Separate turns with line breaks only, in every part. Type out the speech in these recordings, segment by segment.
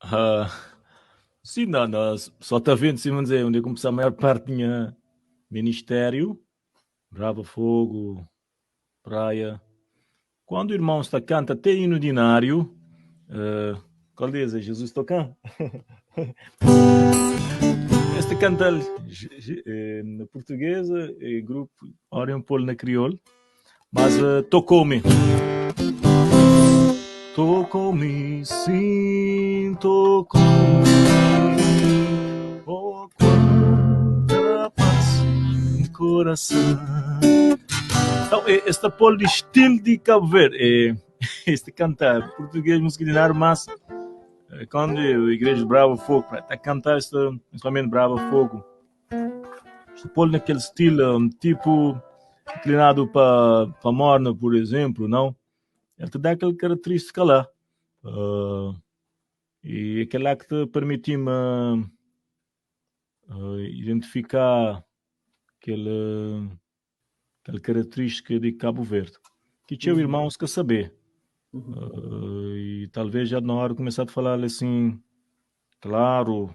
Uh, sim, não, não, só está vendo, sim, vamos dizer, onde eu comecei a maior parte tinha ministério, Brava Fogo, Praia. Quando o irmão está canta até hino dinário, qual diz? É Jesus tocando? Este canta na portuguesa, e grupo Orion Polo na crioulo, mas tocou-me. Tocou-me, sim, tocou-me. Oh, quanta paz no coração. Então, este polo de estilo de Cabo Verde, este canta português, música de nar, mas quando a Igreja Brava Fogo, está a cantar este, principalmente Brava Fogo, este polo naquele estilo, tipo inclinado para morna, por exemplo, não? Ele te dá aquela característica lá. E aquela que te permite-me identificar aquela característica de Cabo Verde. Que tinha irmãos que saber. E talvez já na hora de começar a falar assim, claro,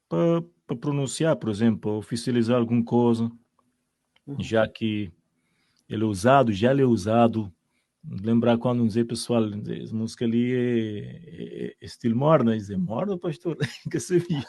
para pronunciar, por exemplo, oficializar alguma coisa, já que ele é usado, já ele é usado. Lembrar quando dizer pessoal, dizer, essa música ali é estilo morna, dizer, morna, pastor, que sabia.